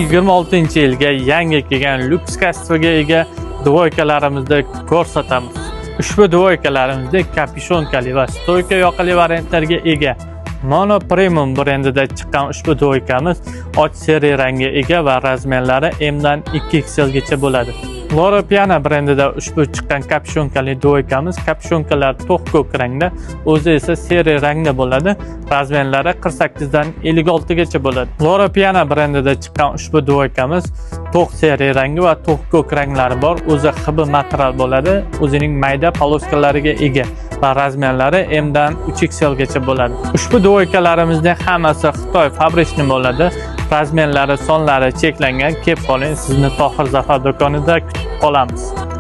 2026-yilga yangi kelgan lyuks качество ga ega двойка larimizni ko'rsatamiz. Ushbu двойка larimizda капюшонка li va стойка yoqali variantlarga ega. Mono Premium brendida chiqqan ushbu двойка miz och серый rangga ega va размер lari M dan 2XL gacha bo'ladi. Loro Piana brendida ushbu chiqqan капюшонка li двойка miz, капюшонка lar to'q ko'k rangda, o'zi esa серый rangda bo'ladi. Размер lari 48 dan 56 gacha bo'ladi. Loro Piana brendida chiqqan ushbu двойка miz to'q серый rangi va to'q ko'k ranglari bor. O'zi HB material bo'ladi. O'zining mayda полоска lariga ega va размер lari M dan 3XL gacha bo'ladi. Ushbu двойка larimizning hammasi Xitoy фабричный bo'ladi. Размер lari, sonlari cheklangan. Kelib qoling, sizni Tohir Zafar do'konida kutib qolamiz.